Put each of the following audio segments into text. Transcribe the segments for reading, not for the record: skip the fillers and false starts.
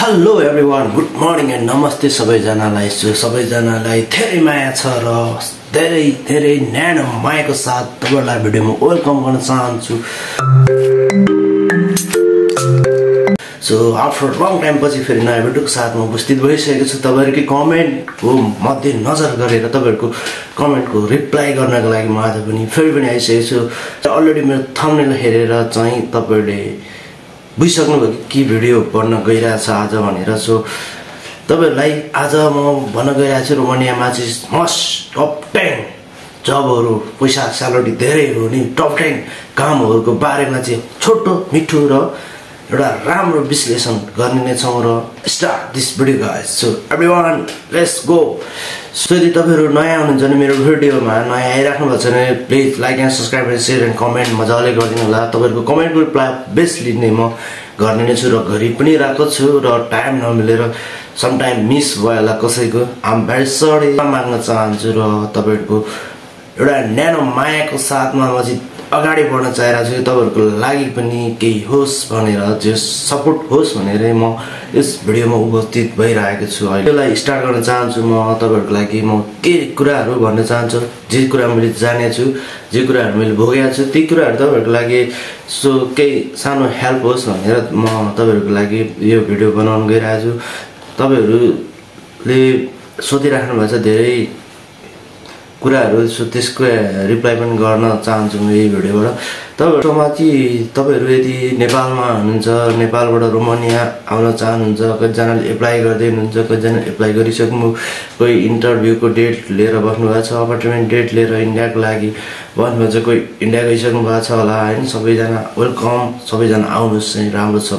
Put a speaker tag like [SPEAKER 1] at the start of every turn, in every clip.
[SPEAKER 1] Hello everyone, good morning and नमस्ते सबैजनालाई। सबैजनालाई धेरै माया छ र धेरै धेरै न्यानो मायाको साथ तपाईँहरूलाई भिडियोमा वेलकम गर्न चाहन्छु। सो आफ्टर लङ टाइम पछि फेरि नयाँ भिडियोको साथमा उपस्थित भइसकेको छु। तपाईँहरूकै कमेन्टको मध्य नजर गरेर तपाईँहरूको कमेन्टको रिप्लाई गर्नको लागि म आज पनि फेरि पनि आइसकेको छु। अलरेडी मेरो थम्बनेल हेरेर चाहिँ तपाईँहरूले बुझिसक्नुभयो कि भिडियो बन्न गइरहेछ आज भनेर। सो तपाईँहरूलाई आज म भन्न गइरहेको छु रोमानियामा चाहिँ मस्ट टप 10 जबहरू, पैसा स्यालेरी धेरै हुने टप 10 कामहरूको बारेमा चाहिँ छोटो मिठो र एउटा राम्रो विश्लेषण गर्ने नै छौँ र start this video guys. So everyone let's go. So यदि तपाईँहरू नयाँ हुनुहुन्छ भने मेरो भिडियोमा नयाँ आइराख्नु भएको छ भने please like and subscribe and share and comment मजाले गरिदिनु होला। तपाईँहरूको कमेन्टको रिप्लाई बेस्टली नै म गर्ने नै छु र गरि पनि रहेको छु र टाइम नमिलेर समटाइम मिस भयो होला कसैको, आम भेरी सरी माग्न चाहन्छु र तपाईँहरूको एउटा न्यानो मायाको साथमा म चाहिँ अगाडि बढ्न चाहेको छु। तपाईँहरूको लागि पनि केही होस् भनेर, जो सपोर्ट होस् भनेर म यस भिडियोमा उपस्थित भइरहेको छु। अहिलेलाई स्टार्ट गर्न चाहन्छु। म तपाईँहरूको लागि म केही कुराहरू भन्न चाहन्छु, जे कुरा मैले जानेको छु, जे कुराहरू मैले भोगेको छु, ती कुराहरू तपाईँहरूको लागि सो केही सानो हेल्प होस् भनेर म तपाईँहरूको लागि यो भिडियो बनाउन गइरहेको छु। तपाईँहरूले सोधिराख्नु भएको छ धेरै कुराहरू, सो त्यसको रिप्लाई पनि गर्न चाहन्छु म यही भिडियोबाट। तपाईँहरूमा चाहिँ तपाईँहरू यदि नेपालमा हुनुहुन्छ, नेपालबाट रोमानिया आउन चाहनुहुन्छ, कतिजनाले एप्लाई गर्दै हुनुहुन्छ, कतिजना एप्लाई गरिसक्नु, कोही इन्टरभ्यूको डेट लिएर बस्नुभएको छ, अपार्टमेन्ट डेट लिएर इन्डियाको लागि बस्नुभएको छ, कोही इन्डिया गइसक्नु भएको छ होला होइन। सबैजना वेलकम, सबैजना आउनुहोस्, चाहिँ राम्रो छ,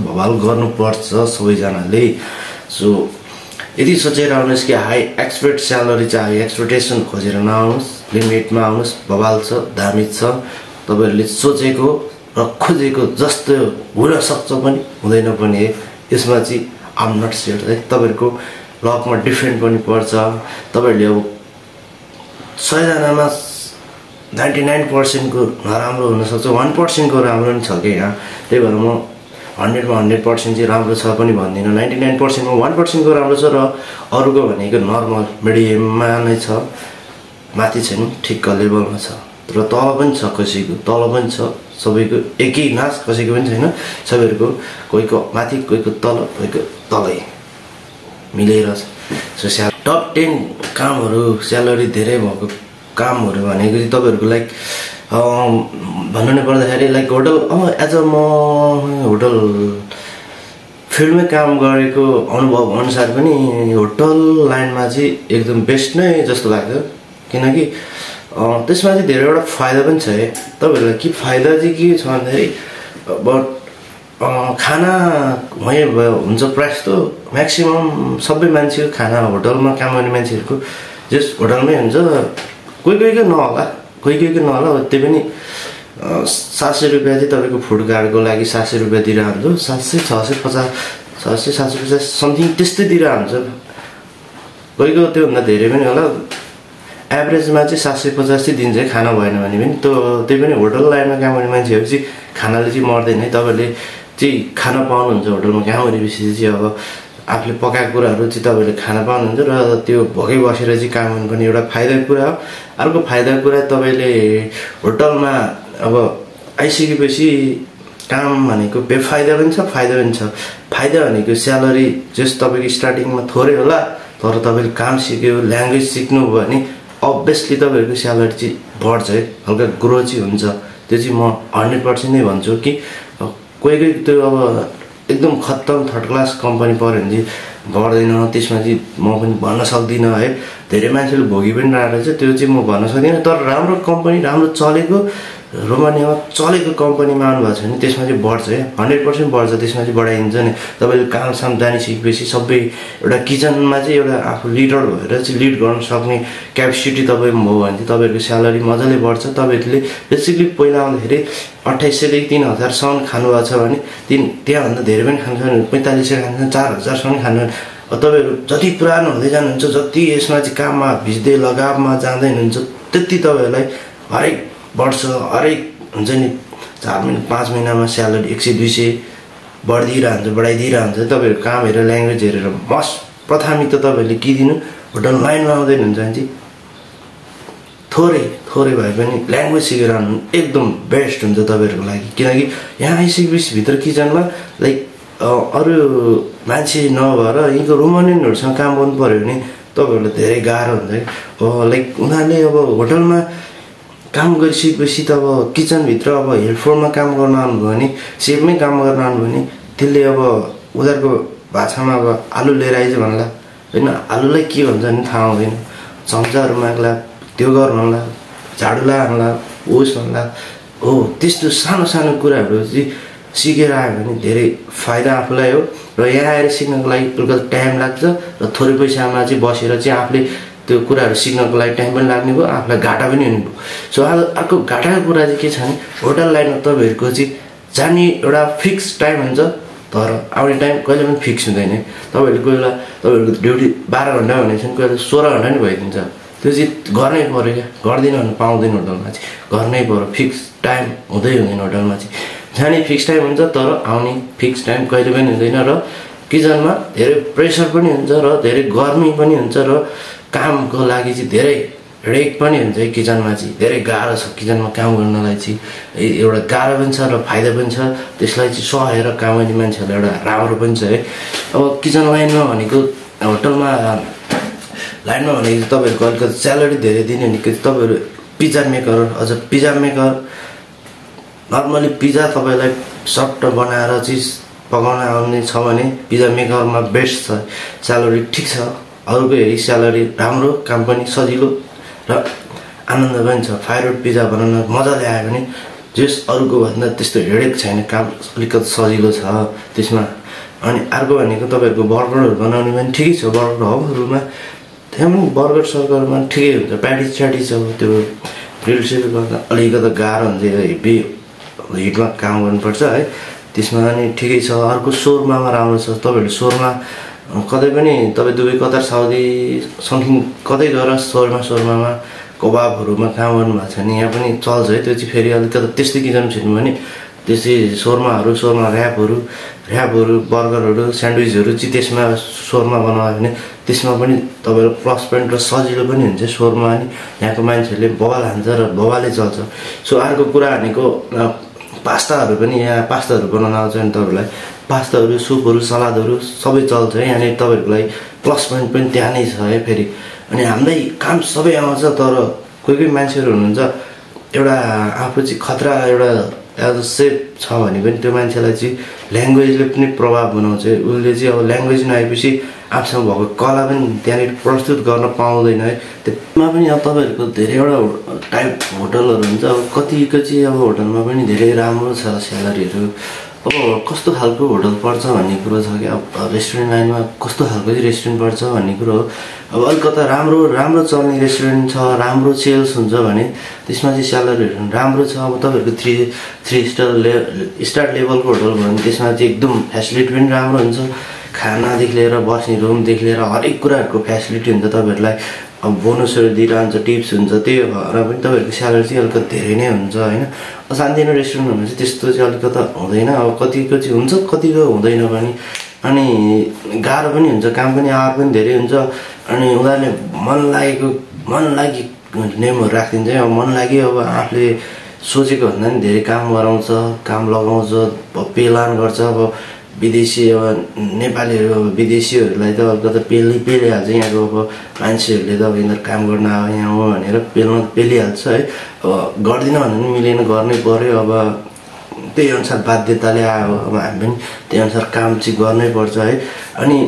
[SPEAKER 1] भवाल गर्नुपर्छ सबैजनाले। सो यदि सोचेर आउनुहोस् कि हाई एक्सपेक्ट स्यालेरी चाहिँ हाई एक्सपेक्टेसन खोजेर नआउनुहोस्, लिमिटमा आउनुहोस्, बवाल छ, दामी छ। तपाईँहरूले सोचेको र खोजेको जस्तो हुनसक्छ पनि हुँदैन पनि है, यसमा चाहिँ आम नट स्योर है। तपाईँहरूको लकमा डिफ्रेन्ट पनि पर्छ। तपाईँहरूले अब 100जनामा 99%को नराम्रो हुनसक्छ, 1%को राम्रो पनि छ कि यहाँ। त्यही भएर म 100मा 100% चाहिँ राम्रो छ पनि भन्दिनँ, 99%मा 1%को राम्रो छ र अरूको भनेको नर्मल मिडियममा नै छ, माथि छैन, ठिक्क लेभलमा छ। र तल पनि छ, कसैको तल पनि छ, सबैको एकै नाच कसैको पनि छैन। सबैहरूको कोहीको माथि, कोहीको तल, कोहीको तलै मिलेर छ। सो टप 10 कामहरू, स्यालेरी धेरै भएको कामहरू भनेको चाहिँ तपाईँहरूको लाइक भन्नु नै पर्दाखेरि लाइक होटल, एज अ म होटल फिल्डमै काम गरेको अनुभव अनुसार पनि होटल लाइनमा चाहिँ एकदम बेस्ट नै जस्तो लाग्यो। किनकि त्यसमा चाहिँ धेरैवटा फाइदा पनि छ है। तपाईँहरूलाई के फाइदा चाहिँ के छ भन्दाखेरि बट खाना वहीँ हुन्छ, प्रायः जस्तो म्याक्सिमम् सबै मान्छेको खाना होटलमा काम गर्ने मान्छेहरूको जस होटलमै हुन्छ। कोही कोहीको नहोला, त्यो पनि 700 रुपियाँ चाहिँ तपाईँको फुड कार्डको लागि 700 रुपियाँ दिएर हुन्छ, 700, 650, 600, 750 समथिङ त्यस्तै दिएर हुन्छ। कोहीको त्योभन्दा धेरै पनि होला। एभरेजमा चाहिँ 750 चाहिँ दिन्छ है, खाना भएन भने पनि। त्यही पनि होटल लाइनमा काम गर्ने मान्छेहरू चाहिँ खानाले चाहिँ मर्दैन है। तपाईँले चाहिँ खाना पाउनुहुन्छ होटलमा काम गरेपछि चाहिँ अब आफूले पकाएको कुराहरू चाहिँ तपाईँले खाना पाउनुहुन्छ र त्यो भोकै बसेर चाहिँ काम गर्नु पनि एउटा फाइदाको कुरा हो। अर्को फाइदाको कुरा, तपाईँले होटलमा अब आइसकेपछि काम भनेको बेफाइदा पनि छ, फाइदा पनि छ। फाइदा भनेको स्यालेरी जस तपाईँको स्टार्टिङमा थोरै होला, तर तपाईँले काम सिक्यो, ल्याङ्ग्वेज सिक्नुभयो भने अभियसली तपाईँहरूको स्यालेरी चाहिँ बढ्छ है, हल्का ग्रो चाहिँ हुन्छ। त्यो चाहिँ म 100% नै भन्छु कि कोही कोही त्यो अब एकदम खत्तम थर्ड क्लास कम्पनी पऱ्यो भने चाहिँ बढ्दैन। त्यसमा चाहिँ म पनि भन्न सक्दिनँ है। धेरै मान्छेले भोगी पनि रहेको छ, त्यो चाहिँ म भन्न सक्दिनँ। तर राम्रो कम्पनी, राम्रो चलेको, रोमानियामा चलेको कम्पनीमा आउनुभएको छ भने त्यसमा चाहिँ बढ्छ है, 100% बढ्छ। त्यसमा चाहिँ बढाइदिन्छ नि। तपाईँले कामसाम जानिसकेपछि सबै एउटा किचनमा चाहिँ एउटा आफू लिडर भएर चाहिँ लिड गर्न सक्ने क्यापेसिटी तपाईँको भयो भने चाहिँ तपाईँहरूको स्यालेरी मजाले बढ्छ। तपाईँहरूले बेसिकली पहिला आउँदाखेरि 2800 देखि 3000सम्म खानुभएको छ भने त्यहाँभन्दा धेरै पनि खान्छ भने 4500 खान्छ, 4000सम्म खानु। तपाईँहरू जति पुरानो हुँदै जानुहुन्छ, जति यसमा चाहिँ काममा भिज्दै लगावमा जाँदै हुनुहुन्छ, त्यति तपाईँहरूलाई हरेक वर्ष, हरेक हुन्छ नि 4 महिना 5 महिनामा स्यालेरी 100-200 बढाइदिइरहन्छ तपाईँहरू काम हेरेर ल्याङ्ग्वेज हेरेर प्राथमिक त तपाईँहरूले के दिनु होटल लाइनमा आउँदैन हुन्छ भने चाहिँ थोरै भए पनि ल्याङ्ग्वेज सिकेर आउनु एकदम बेस्ट हुन्छ तपाईँहरूको लागि किनकि यहाँ आइसकेपछि भित्र किचनमा लाइक अरू मान्छे नभएर यहीँको रोमानियनहरूसँग काम गर्नु पऱ्यो भने तपाईँहरूलाई धेरै गाह्रो हुन्छ कि लाइक उनीहरूले अब होटलमा काम गरिसकेपछि त अब किचनभित्र अब हेल्पफुलमा काम गर्न आउनुभयो भने सेफमै काम गर्न आउनुभयो भने त्यसले अब उनीहरूको भाषामा अब आलु लिएर आइज भन्ला होइन आलुलाई के भन्छ भने थाहा हुँदैन चम्चाहरू माग्ला त्यो गर्नुला झाडु लगाउनुला होस् भन्ला हो त्यस्तो सानो सानो कुराहरू चाहिँ सिकेर आयो भने धेरै फाइदा आफूलाई हो र यहाँ आएर सिक्नको लागि अलिकति टाइम लाग्छ र थोरै पैसामा चाहिँ बसेर चाहिँ आफूले त्यो कुराहरू सिक्नको लागि टाइम पनि लाग्ने भयो आफूलाई घाटा पनि हुने भयो सो अर्को घाटाको कुरा चाहिँ के छ भने होटल लाइनमा तपाईँहरूको चाहिँ जाने एउटा फिक्स टाइम हुन्छ तर आउने टाइम कहिले पनि फिक्स हुँदैन तपाईँहरूले कोही बेला तपाईँहरूको ड्युटी 12 घन्टा भनेको छ भने कोही बेला 16 घन्टा नि भइदिन्छ त्यो चाहिँ गर्नै पऱ्यो क्या गर्दैन भने पाउँदैन होटलमा चाहिँ गर्नै पऱ्यो फिक्स टाइम हुँदैन होटलमा चाहिँ जाने फिक्स टाइम हुन्छ तर आउने फिक्स टाइम कहिले पनि हुँदैन र किचनमा धेरै प्रेसर पनि हुन्छ र धेरै गर्मी पनि हुन्छ र कामको लागि चाहिँ धेरै हेडेक पनि हुन्छ किचनमा चाहिँ धेरै गाह्रो छ किचनमा काम गर्नलाई चाहिँ एउटा गाह्रो पनि छ र फाइदा पनि छ त्यसलाई चाहिँ सहेर काम गर्ने मान्छेहरूलाई एउटा राम्रो पनि छ है अब किचन लाइनमा भनेको होटलमा लाइनमा भनेको तपाईँहरूको अलिकति स्यालेरी धेरै दिने भनेको तपाईँहरू पिज्जा मेकर अझ पिज्जा मेकर नर्मली पिज्जा तपाईँलाई सफ्ट बनाएर चिज पकाउन आउने छ भने पिज्जा मेकरमा बेस्ट छ स्यालेरी ठिक छ अरूको हेरी स्यालेरी राम्रो काम पनि सजिलो र आनन्द पनि छ फ्राइड पिज्जा बनाउन मजाले आयो भने जस अरूको भन्दा त्यस्तो हेडेक छैन काम अलिकति सजिलो छ त्यसमा अनि अर्को भनेको तपाईँहरूको बर्गरहरू बनाउने पनि ठिकै छ बर्गर हबहरूमा त्यहाँ पनि बर्गर सर्गरमा ठिकै हुन्छ प्याटिस अब त्यो ग्रिल सिल गर्दा अलिकति गाह्रो हुन्छ हेभी हिटमा काम गर्नुपर्छ है त्यसमा पनि ठिकै छ अर्को सोर्मामा राम्रो छ तपाईँहरू सोर्मा कतै पनि तपाईँ दुबई कतार साउदी समथिङ कतै गएर सोर्मामा कबाबहरूमा काम गर्नुभएको छ भने यहाँ पनि चल्छ है त्यो चाहिँ फेरि अलिकति त्यस्तै किचन छिर्नु भने त्यसै सोर्मा ऱ्यापहरू बर्गरहरू स्यान्डविचहरू चाहिँ त्यसमा सोर्मा बनायो भने त्यसमा पनि तपाईँहरू प्लस पोइन्ट र सजिलो पनि हुन्छ सोर्मा अनि यहाँको मान्छेहरूले बवाल हान्छ र बवालै चल्छ सो अर्को कुरा भनेको पास्ताहरू पनि यहाँ पास्ताहरू बनाउन आउँछ भने तपाईँहरूलाई पास्ताहरू सुपहरू सलादहरू सबै चल्छ है यहाँनिर तपाईँहरूको लागि प्लस पोइन्ट पनि त्यहाँ नै छ है फेरि अनि हामीलाई काम सबै आउँछ तर कोही मान्छेहरू हुनुहुन्छ एउटा आफू चाहिँ खतरा एउटा एज अ सेफ छ भने पनि त्यो मान्छेलाई चाहिँ ल्याङ्ग्वेजले पनि प्रभाव बनाउँछ उसले चाहिँ अब ल्याङ्ग्वेज नआएपछि आफूसँग भएको कला पनि त्यहाँनिर प्रस्तुत गर्न पाउँदैन है त्यसमा पनि अब तपाईँहरूको धेरैवटा टाइप होटलहरू हुन्छ अब कतिको चाहिँ अब होटलमा पनि धेरै राम्रो छ स्यालेरीहरू अब कस्तो खालको होटल पर्छ भन्ने कुरो छ कि अब रेस्टुरेन्ट लाइनमा कस्तो खालको चाहिँ रेस्टुरेन्ट पर्छ भन्ने कुरो हो अब अलिकता राम्रो चल्ने रेस्टुरेन्ट छ राम्रो सेल्स हुन्छ भने त्यसमा चाहिँ स्यालेरीहरू राम्रो छ अब तपाईँहरूको थ्री स्टार लेभलको होटल भयो भने त्यसमा चाहिँ एकदम फेसिलिटी पनि राम्रो हुन्छ खानादेखि लिएर बस्ने रुमदेखि लिएर हरेक कुराहरूको फेसिलिटी हुन्छ तपाईँहरूलाई अब बोनसहरू दिइरहन्छ टिप्स हुन्छ त्यही भएर पनि तपाईँहरूको स्यालेरी चाहिँ अलिकति धेरै नै हुन्छ होइन सानोतिनो रेस्टुरेन्टहरूमा चाहिँ त्यस्तो चाहिँ अलिकति हुँदैन अब कतिको चाहिँ हुन्छ कतिको हुँदैन पनि अनि गाह्रो पनि हुन्छ काम पनि आवर पनि धेरै हुन्छ अनि उनीहरूले मन लागि नेमहरू राखिदिन्छ अब मन लागि अब आफूले सोचेको भन्दा पनि धेरै काम गराउँछ काम लगाउँछ पेलान गर्छ अब विदेशी अब नेपालीहरू अब विदेशीहरूलाई त अलिकति पेलिहाल्छ यहाँको अब मान्छेहरूले त अब यिनीहरू काम गर्न आयो यहाँ हो भनेर पेलिहाल्छ है अब गर्दिनँ भने पनि मिलेन गर्नै पऱ्यो अब त्यही अनुसार बाध्यताले आयो अब हामी पनि त्यही अनुसार काम चाहिँ गर्नै पर्छ है अनि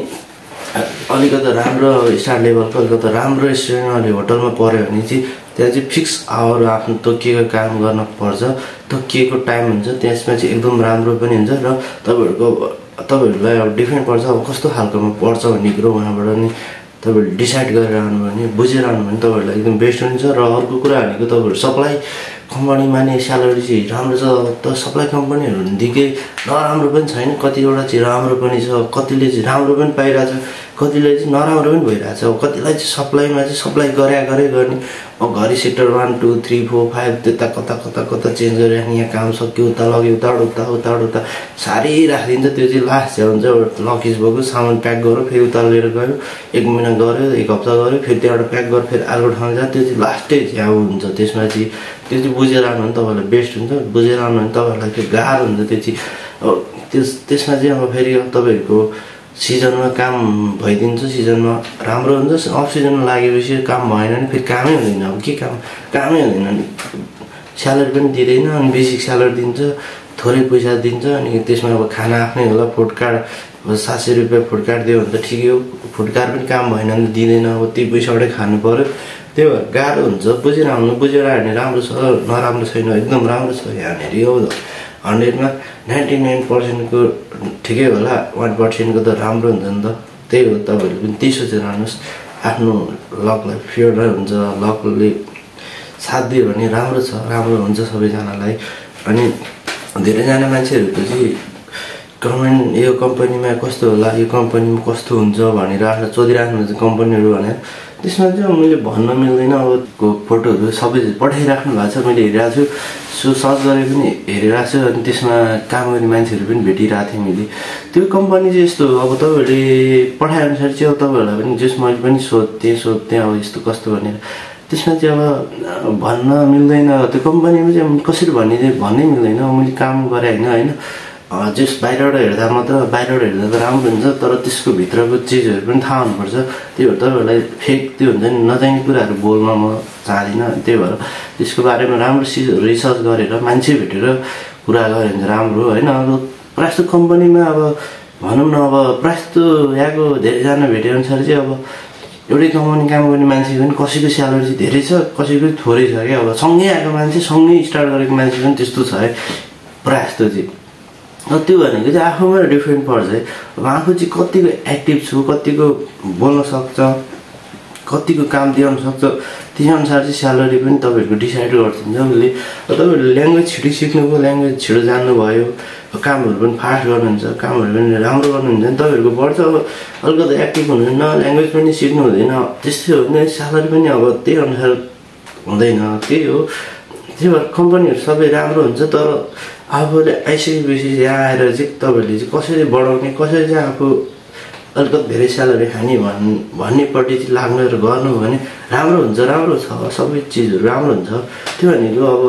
[SPEAKER 1] अलिकति राम्रो स्टार लेभलको अलिकति राम्रो रेस्टुरेन्ट होटलमा पऱ्यो भने चाहिँ त्यहाँ चाहिँ फिक्स आवर आफ्नो तोकिएको काम गर्न पर्छ तोकिएको टाइम हुन्छ त्यसमा चाहिँ एकदम राम्रो पनि हुन्छ र तपाईँहरूलाई अब डिफ्रेन्ट पर्छ अब कस्तो खालकोमा पर्छ भन्ने कुरो उहाँबाट नि तपाईँहरूले डिसाइड गरेर आउनु भने बुझेर आउनु भने तपाईँहरूलाई एकदम बेस्ट हुन्छ र अर्को कुरा भनेको तपाईँहरू सप्लाई कम्पनीमा नि स्यालेरी चाहिँ राम्रो छ त सप्लाई कम्पनीहरू निकै नराम्रो पनि छैन कतिवटा चाहिँ राम्रो पनि छ कतिले चाहिँ राम्रो पनि पाइरहेछ कतिलाई चाहिँ नराम्रो पनि भइरहेछ। अब कतिलाई चाहिँ सप्लाईमा चाहिँ सप्लाई गरे गर्ने, अब घरि सेक्टर 1 2 3 4 5 त्यता कता चेन्ज गरिराख्ने, यहाँ काम सक्यो उता लग्यो उता साह्रै राखिदिन्छ। त्यो चाहिँ लास्ट चाहिँ हुन्छ लकिज भएको सामान प्याक गऱ्यो फेरि उता लिएर गयो, 1 महिना गऱ्यो 1 हप्ता गऱ्यो फेरि त्यहाँबाट प्याक गरेर फेरि अर्को ठाउँ जान्छ। त्यो चाहिँ लास्टै झ्याउ हुन्छ। त्यसमा चाहिँ त्यो चाहिँ बुझेर आउनु भने तपाईँहरूलाई बेस्ट हुन्छ, बुझेर आउनु भने तपाईँहरूलाई त्यो गाह्रो हुन्छ। त्यो चाहिँ अब त्यसमा चाहिँ अब फेरि तपाईँहरूको सिजनमा काम भइदिन्छ, सिजनमा राम्रो हुन्छ, अफ सिजनमा लागेपछि काम भएन भने फेरि कामै हुँदैन। अब के कामै हुँदैन नि, स्यालेरी पनि दिँदैन, अनि बेसिक स्यालेरी दिन्छ, थोरै पैसा दिन्छ, अनि त्यसमा अब खाना आफ्नै होला, फुड कार्ड 700 रुपियाँ फुड कार्ड दियो भने त ठिकै हो, फुड कार्ड पनि काम भएन भने दिँदैन, अब त्यही पैसाबाटै खानु पऱ्यो। त्यही भएर गाह्रो हुन्छ। बुझेर आउनु, बुझेर आयो भने राम्रो छ, नराम्रो छैन, एकदम राम्रो छ यहाँनिर। हो 100मा 99%को ठिकै होला, 1%को त राम्रो हुन्छ नि त। त्यही हो, तपाईँहरूले पनि त्यही सोचेर आउनुहोस्। आफ्नो लकलाई फेयर हुन्छ, लकले साथ दियो भने राम्रो छ, राम्रो हुन्छ सबैजनालाई। अनि धेरैजना मान्छेहरूको चाहिँ गभर्मेन्ट यो कम्पनीमा कस्तो होला, यो कम्पनीमा कस्तो हुन्छ भनेर आफूलाई सोधिराख्नुहुन्छ कम्पनीहरू भनेर। त्यसमा चाहिँ मैले भन्न मिल्दैन। अब फोटोहरू सबै पठाइराख्नु भएको छ, मैले हेरिरहेको छु, सर्च गरेर पनि हेरिरहेको छु। अनि त्यसमा काम गर्ने मान्छेहरू पनि भेटिरहेको थिएँ मैले। त्यो कम्पनी चाहिँ यस्तो, अब तपाईँहरूले पठाएअनुसार चाहिँ अब तपाईँहरूलाई पनि जस मैले पनि सोध्थेँ अब यस्तो कस्तो भनेर। त्यसमा चाहिँ अब भन्न मिल्दैन। त्यो कम्पनीमा चाहिँ कसरी भन्नै मिल्दैन। मैले काम गरेँ होइन जस बाहिरबाट हेर्दा मात्र, बाहिरबाट हेर्दा त राम्रो हुन्छ, तर त्यसको भित्रको चिजहरू पनि थाहा हुनुपर्छ। त्यही भएर तपाईँहरूलाई फेक त्यो हुन्छ नि, नजाने कुराहरू बोल्न म चाहदिनँ। त्यही भएर त्यसको बारेमा राम्रो रिसर्च गरेर मान्छे भेटेर कुरा गऱ्यो भने राम्रो होइन। अब प्रायः जस्तो कम्पनीमा अब भनौँ न, अब प्रायः जस्तो यहाँको धेरैजना भेटे अनुसार चाहिँ अब एउटै कम्पनी काम गर्ने मान्छे पनि कसैको स्यालेरी चाहिँ धेरै छ, कसैको थोरै छ क्या। अब सँगै आएको मान्छे, सँगै स्टार्ट गरेको मान्छे पनि त्यस्तो छ है प्रायः जस्तो चाहिँ। अब त्यो भनेको चाहिँ आफूमा डिफ्रेन्ट पर्छ है। अब आफू चाहिँ कतिको एक्टिभ छु, कतिको बोल्न सक्छ, कतिको काम दिनु सक्छ, त्यही अनुसार चाहिँ स्यालेरी पनि तपाईँहरूको डिसाइड गरिदिन्छ उसले। तपाईँहरूले ल्याङ्ग्वेज छिटो सिक्नुभयो, ल्याङ्ग्वेज छिटो जान्नुभयो, कामहरू पनि फास्ट गर्नुहुन्छ, कामहरू पनि राम्रो गर्नुहुन्छ भने तपाईँहरूको बढ्छ। अब अलिकति एक्टिभ हुनुहुन्न, ल्याङ्ग्वेज पनि सिक्नु हुँदैन, त्यस्तै हो भने स्यालेरी पनि अब त्यही अनुसार हुँदैन। त्यही हो, त्यही भएर कम्पनीहरू सबै राम्रो हुन्छ, तर आफूले आइसकेपछि यहाँ आएर चाहिँ तपाईँहरूले चाहिँ कसरी बढाउने, कसरी चाहिँ आफू अलिकति धेरै स्यालेरी खाने भन्नेपट्टि चाहिँ लाग्नु र गर्नु भने राम्रो हुन्छ। राम्रो छ, सबै चिजहरू राम्रो हुन्छ। त्यो भनेको अब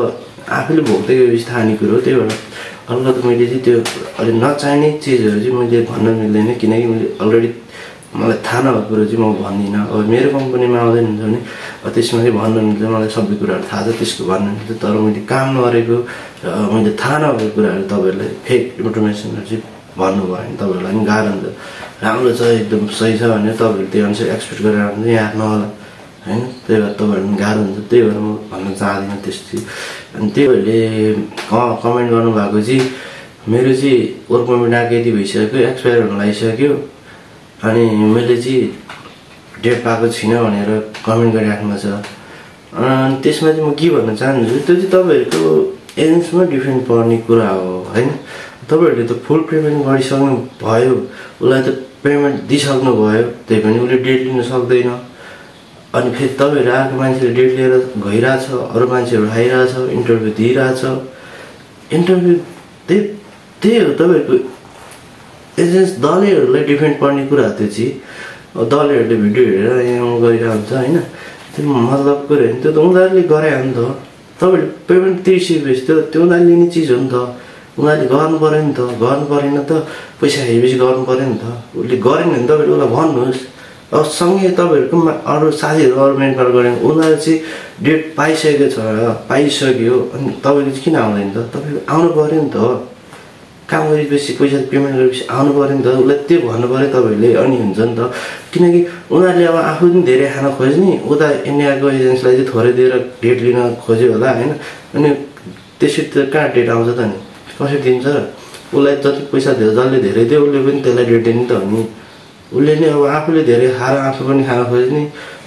[SPEAKER 1] आफूले भोग्दै गएपछि थाहा नि कुरो। त्यही भएर अलिकति मैले चाहिँ त्यो अलि नचाहिने चिजहरू चाहिँ मैले भन्न मिल्दैन, किनकि मैले अलरेडी मलाई थाहा नभएको कुरो चाहिँ म भन्दिनँ। अब मेरो कम्पनीमा आउँदैन हुन्छ भने त्यसमा चाहिँ भन्नु मिल्छ, मलाई सबै कुराहरू थाहा छ, त्यसको भन्नु मिल्छ। तर मैले काम नगरेको र मैले थाहा नभएको कुराहरू तपाईँहरूलाई फेक इन्फर्मेसनहरू चाहिँ भन्नुभयो भने तपाईँहरूलाई पनि गाह्रो हुन्छ। राम्रो छ, एकदम सही छ भने तपाईँहरू त्यही अनुसार एक्सपेक्ट गरेर आउनु यहाँ नहोला होइन। त्यही भएर तपाईँहरू पनि गाह्रो हुन्छ। त्यही भएर म भन्न चाहदिनँ त्यस्तो चाहिँ। अनि त्यहीहरूले कमेन्ट गर्नुभएको चाहिँ मेरो चाहिँ वर्क पर्मिट आएको यति भइसक्यो, एक्सपायर हुन लागिसक्यो, अनि मैले चाहिँ डेट पाएको छुइनँ भनेर कमेन्ट गरिराख्नु छ। अनि त्यसमा चाहिँ म के भन्न चाहन्छु, त्यो चाहिँ तपाईँहरूको एजेन्सीमा डिफ्रेन्ट पर्ने कुरा हो होइन। तपाईँहरूले त फुल पेमेन्ट गरिसक्नु भयो, उसलाई त पेमेन्ट दिइसक्नु भयो, त्यही पनि उसले डेट लिन सक्दैन। अनि फेरि तपाईँहरू आएको मान्छेले डेट लिएर गइरहेछ, अरू मान्छेहरू आइरहेछ, इन्टरभ्यू दिइरहेछ। इन्टरभ्यू त्यही हो, तपाईँहरूको एजेन्स दलैहरूलाई डिफेन्ड पर्ने कुरा हो। त्यो चाहिँ अब दलैहरूले भिडियो हेरेर यहाँ गरिरहेको हुन्छ होइन, त्यो मतलब कुरो होइन। त्यो त उनीहरूले गरे हो नि त, तपाईँहरूले पेमेन्ट तिर्सिएपछि त्यो उनीहरूले लिने चिज हो नि त, उनीहरूले गर्नु पऱ्यो नि त। गर्नु परेन त, पैसा हेरेपछि गर्नु पऱ्यो नि त। उसले गरेन भने तपाईँले उसलाई भन्नुहोस्। अब सँगै तपाईँहरूको अरू साथीहरू अरू मेन्टल गऱ्यो भने उनीहरू चाहिँ डेट पाइसकेको छ, पाइसक्यो, अनि तपाईँले चाहिँ किन आउँदैन त? तपाईँले आउनु पऱ्यो नि त। काम गरेपछि पैसा पेमेन्ट गरेपछि आउनु पऱ्यो नि त, उसलाई त्यो भन्नु पऱ्यो तपाईँले, अनि हुन्छ नि त। किनकि उनीहरूले अब आफू पनि धेरै खान खोज्ने, उता इन्डियाको एजेन्सीलाई चाहिँ थोरै दिएर डेट लिन खोज्यो होला होइन। अनि त्यसरी त कहाँ डेट आउँछ त नि, कसरी दिन्छ र? उसलाई जति पैसा दियो, जसले धेरै दियो उसले पनि त्यसलाई डेट दिने त हो नि। उसले नै अब आफूले धेरै खाएर आफू पनि खान खोज्ने,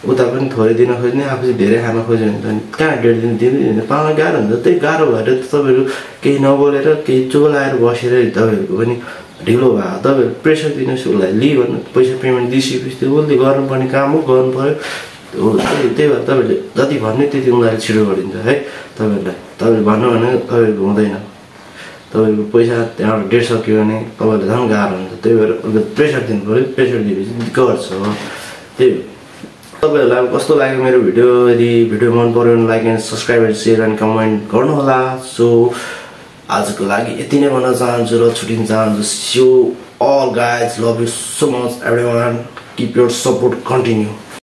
[SPEAKER 1] उता पनि थोरै दिन खोज्ने, आफू चाहिँ धेरै खान खोज्यो भने त कहाँ डेट दिँदैन, पाउन गाह्रो हुन्छ। त्यही गाह्रो भएर तपाईँहरू केही नबोलेर केही चुप लाएर बसेर तपाईँहरूको पनि ढिलो भयो तपाईँहरू प्रेसर दिनुहोस् उसलाई लि भन्नु पैसा पेमेन्ट दिइसकेपछि त्यो उसले गर्नुपर्ने काम हो गर्नु पऱ्यो त्यही भएर तपाईँहरूले जति भन्ने त्यति उनीहरूले छिटो गरिदिन्छ है तपाईँहरूले भन्नु भने तपाईँहरूको हुँदैन तपाईँको पैसा त्यहाँबाट डेट सक्यो भने तपाईँहरूले झन् गाह्रो हुन्छ त्यही भएर उसले प्रेसर दिनु पऱ्यो प्रेसर दिएपछि गर्छ त्यही तपाईँहरूलाई कस्तो लाग्यो मेरो भिडियो यदि भिडियो मन पऱ्यो भने like and subscribe and share and comment गर्नुहोला सो आजको लागि यति नै भन्न चाहन्छु र छुट्टिन चाहन्छु so all guys love you so much everyone keep your support continue